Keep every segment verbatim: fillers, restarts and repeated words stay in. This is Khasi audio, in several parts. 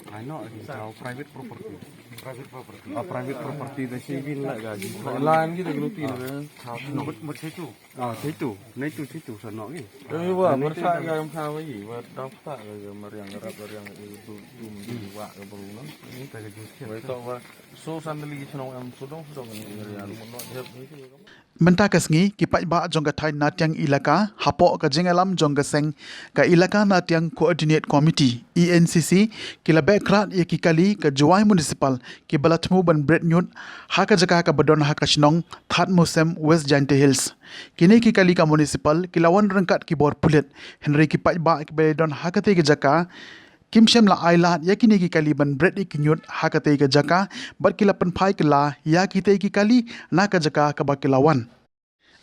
Ai no, ki thaw private property. Private property. Ah, private property da shi bin la ga ji. Lan ki da gluti na. Mut mut situ. Ah, situ. Nai tu situ sanok ki. Ni wa mar sa ga em kha wa yi wa dau ta ga mariang ga rap mariang ga du du wa ga bru no. Ni ta ga ji. Wa to wa so sandali ki chnong em sudong sudong ni mariang mut no jep ni. Mynta ka sngi, ki paidbah jong ka thaiñ Nartiang Elaka, hapoh ka jingïalam jong ka seng ka Elaka Nartiang Coordinate Committee, E N C C, ki la beh krad ïa ki kali ka Jowai Municipal, ki ba la thmu ban bret ñiut, ha ka jaka kaba don ha ka shnong Thadmutsim, West Jaintia Hills. Kine ki kali ka Municipal, ki la wan ryngkat ki bor pulit, hynrei ki paidbah ki ba la don ha katei ka jaka, kim shym la ai lad ïa kine ki kali ban bret ïa ki ñiut ha katei ka jaka, bad ki la pynphai kylla ïa kitei ki kali na ka jaka kaba ki la wan.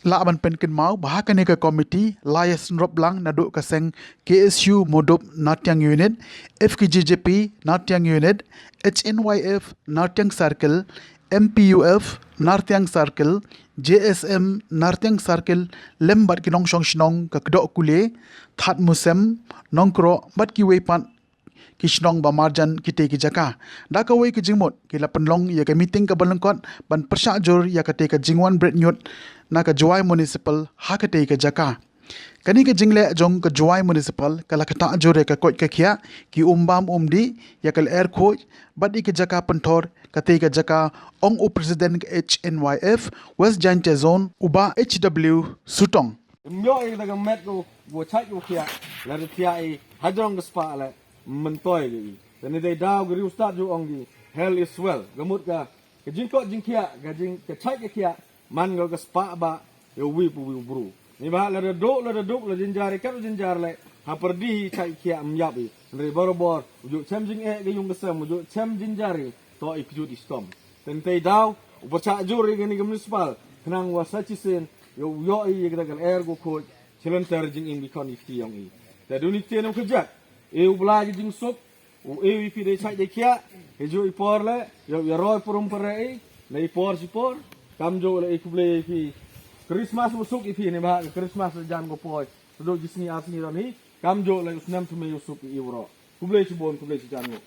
Lah ban pynkynmaw ba ha kane ka komiti la ïasynrop lang naduh ka seng K S U Mawdup Nartiang Unit, F K J J P Nartiang Unit, H N Y F Nartiang Circle, M P U F Nartiang Circle, J S M Nartiang Circle, lem bad ki nongshong shnong ka Kdohkuli, Thadmutsim, Nongkroh bad kiwei pat ki shnong ba marjan kitei ki jaka. Da kawei ka jingmut, ki la pynlong ïa ka meeting kaba lyngkot ban pyrshah jur ïa katei ka jingwan bret ñiut na ka Jowai Municipal ha katei ka jaka. Kane ka jingleh jong ka Jowai Municipal ka la ktah jur ïa ka koit ka khiah, ki um bam um dih, ïa ka lyer khuid bad ïa ka jaka pynthor katei ka jaka, ong u President ka H N Y F West Jaintia Zone, u Bah H W Sutong. Ym ïoh ïa ka met ko, ko chait ko khiah, la da thiah i hajrong ka spah leh. Myntoi ka i. Te ni dei daw ka riewstad ju ong ki, hell is well. Ka mut ka, ka jingkoit jingkhiah, ka jing, ka chait ka khiah, man ka ka spah ba, ïa uwi pa uwi u bru. Ni ba la da duk, la da duk, la jynjar, kat u jynjar leh, ha pyrdi i chait khiah ym ïap i. Hynrei barabor, u ju chem jingeh ka yung ka sem, u ju chem jynjar i, to i kjut i stom. Te ni dei daw, u pyrshah jur i kani ka municipal, khnang wa sa chisien, ïa u ïoh i ïa ka da ka lyer ko khuid, chalynter jingim ki khon ki kti yong i. Te duni ktien u kjat, i u Blai ki jingsuk, u i u i phi dei chait dei khiah, hi ju i por leh, ïa u ïa roi purum pare i, na i por shi por, kam ju leh i khublei i phi. Christmas u suk i phi ni ba, Christmas jan ko poi, sudu jisngi ar sngi ron hi, kam ju leh u snem thymmai u suk i u ro. Khublei shibun, khublei shijan ngu.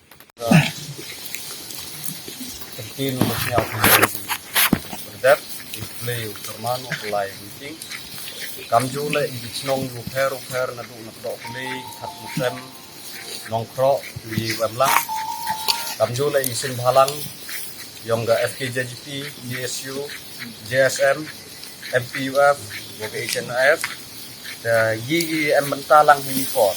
Kyntin u sñiaw kyntin u dep, u khublei u tyrman u lai meeting. Kam ju leh i chnong u pher u pher naduh na Kdohkuli, Thadmutsim, Nongkroh, i Wemlang. Kam ju leh i seng bhalang, yong ka F K J G P, G S U, J S M, M P U F, wa ka H N I F, te yi ki em bynta lang hi ni por.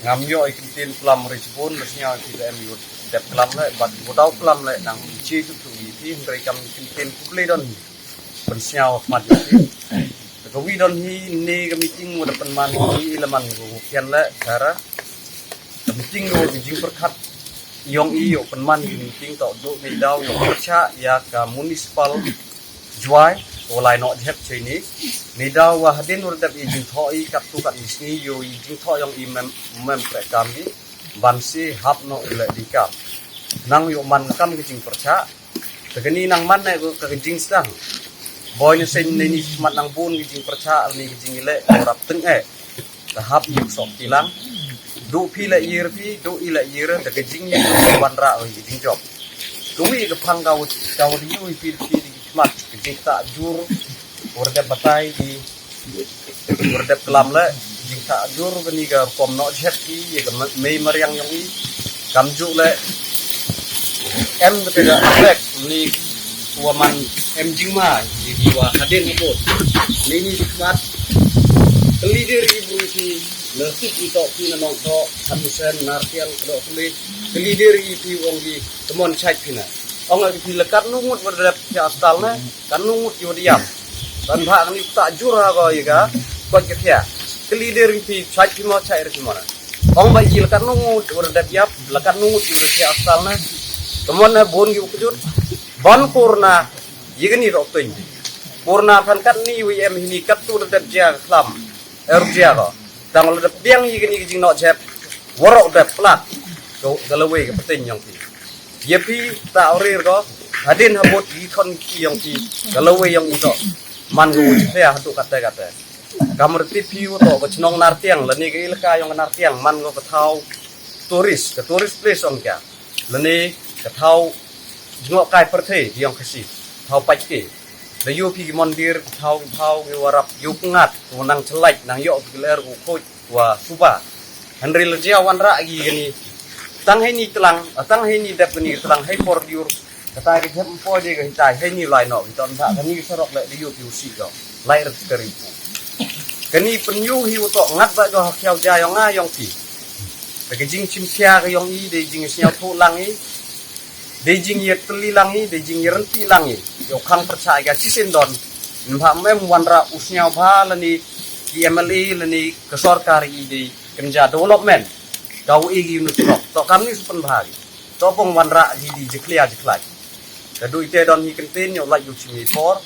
Ngam ïoh i kyntin klam ri chibun, la sñiaw ki te em yu dep klam leh, bad u daw klam leh, nang chi tu tu yi ti, hynrei kam kyntin khublei don hi. Pynsñiaw khmat yu ti. Te ka wi don hi, ni ka meeting wa da pynman hi, la man ko kian leh, kara. Ka meeting ko ki jingpyrkhat yong i yow pynman ki meeting toh duh ni daw yow pyrshah ïa ka municipal Jowai, u lai noh jhep chei ni. Ni daw wa hadien u dep i jingthoh i katto katne sngi yow i jingthoh yong i mem, mem treikam i ban si hap noh i leh di kam. Nang yow man kam ki jingpyrshah. Te kani nang man ne ka, ka jingsdang. Boi ne seng ne ni mat nang bun ki jingpyrshah ne ki jingleh, ka rap teng eh. Ka hap yuk sok kilang. Duh phi leh yir phi, duh i leh yir, te ka jing yir phi ban rah ki jingjop. Ka wi ka phang ka wut, ka wut yu i phi phi di mat, ka jingtah jur, wur dep batai di, wur dep klam leh, jingtah jur kani ka rukom noh jhet ki, ïa ka me, mei mariang yong i, kam ju leh, em kata ka aspek, ni wa man em jingma, ïa ki wa hadien habud. Ni ni di khmat, ka leader i bru ki, na sik i tok ki na Nongkroh, Thadmutsim, Nartiang, Kdohkuli, ka leader i phi wong ki, ka mon chait phi na. Ong ki phi la katno ngut wa dep thiah astal ne, katno ngut ki wa da ïap. Ban bha kani u tah jur ha ko ïa ka, koit ka thiah. Ka leader i phi chait phi mo chait re phi mo na. Ong ba i la katno ngut wa dep ïap, la katno ngut ki wa thiah astal ne. Ka mon na bun ki u kjut. Ban kurna, ïa kani rok tuñ. Kurna phan katni wa em hi ni katto da dep jia ka khlam. Er jia ko. Tang la dep biang ïa kani ka jingnoh jhep. Warok dep plat. Ka, ka lawei ka pateng yong phi. Ïa phi ta orir ko. Hadien habud i khon ki yong phi. Ka lawei yong i to. Man ko u jia hatu kate kate. Kam reti phi u to ko chnong Nartiang. Lani ka ilaka yong Nartiang. Man ko ka thaw. Tourist, ka tourist place ong ka. Lane ka thaw jngoh kai pyrthei ïong Khasi, thaw pait ke. Da ïoh phi ki mondir, thaw thaw ki warap ïoh ngat, ko nang chelait, nang ïoh ki ler ko khoj wa suba. Hynrei la jia wanrah gi gani. Tang hei ni tlang, tang hei ni dep gani tlang hei por diur. Kata ka jep mpo je ka hitai hei ni lai nok, hiton ba kani ka sarok le diu piu si ko. Lai rat kari pu. Kani penyu hi utok ngat ba ko ha khiau ja ïong nga ïong ki. Ta ka jing chim khia ka ïong i, dei jing sñiaw thu lang i. Dei jing ïa teli lang i, dei jing ïa renti lang i. Ïoh khang persa ga chi sendon. Mbha mem wanrah u sñiaw bha lani ki M L A lani ka sorkar i dei kynja development. Kau i gi nu trok. Tok kam ni supen bha gi. Tok pong wanrah gi di jiklia jiklai. Ka du ite don hi kentin ïoh laj yu chim i por.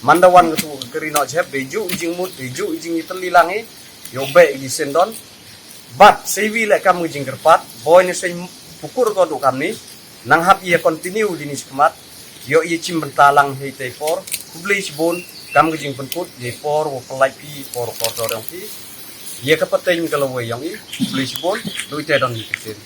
Manda wan ka tu ka kari no jep, dei ju i jing mut, dei ju i jing i teli lang i. Ïoh be gi sendon. Bat, sei wi le kam ngi jingkyrpad, boi ne sei pukur ko du kam ni, nang hap ïa continue di ni skemat, ïoh ïa chim bynta lang hei tei por, khublei shibun, kam ngi jingpynkut, ïa por, wa pynlait pi, por, por dor yong pi, ïa ka pateng ka lawei yong i, khublei shibun, du ite don ni kitin.